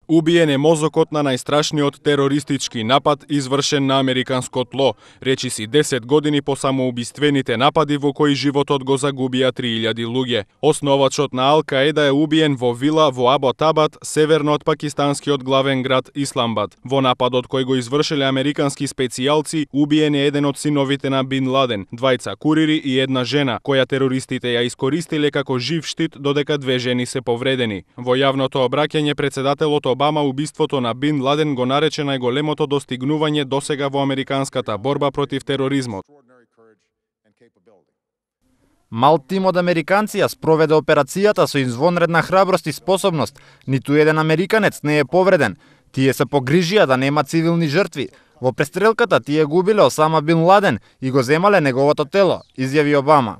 Убиен е мозокот на најстрашниот терористички напад извршен на американско тло, речиси 10 години по самоубиствените напади во кои животот го загубија 3000 луѓе. Основачот на Ал-Каеда е убиен во вила во Аботабад, северно од пакистанскиот главен град Исламбад. Во нападот кој го извршиле американски специјалци, убиен е еден од синовите на Бин Ладен, двајца курири и една жена, која терористите ја искористиле како жив штит додека две жени се повредени. Во јавното обраќање председателот Обама убиството на Бин Ладен го нарече најголемото достигнување досега во американската борба против тероризмот. Мал тим од американци ја спроведе операцијата со извонредна храброст и способност. Ниту еден американец не е повреден. Тие се погрижија да нема цивилни жртви. Во престрелката тие губиле Осама Бин Ладен и го земале неговото тело, изјави Обама.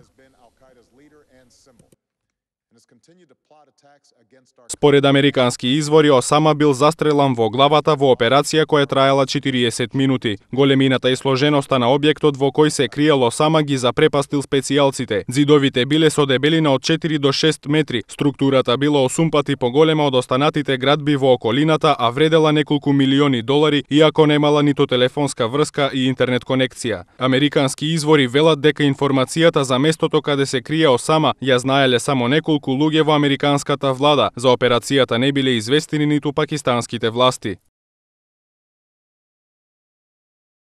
Според американски извори, Осама бил застрелан во главата во операција која траела 40 минути. Големината и сложеноста на објектот во кој се криел Осама ги запрепастил специјалците. Зидовите биле со дебелина од 4 до 6 метри. Структурата била 8 пати поголема од останатите градби во околината, а вредела неколку милиони долари, иако немала ниту телефонска врска и интернет конекција. Американски извори велат дека информацијата за местото каде се крие Осама ја знаеле само неколку луѓе во американската влада. За операцијата не биле известени ниту пакистанските власти.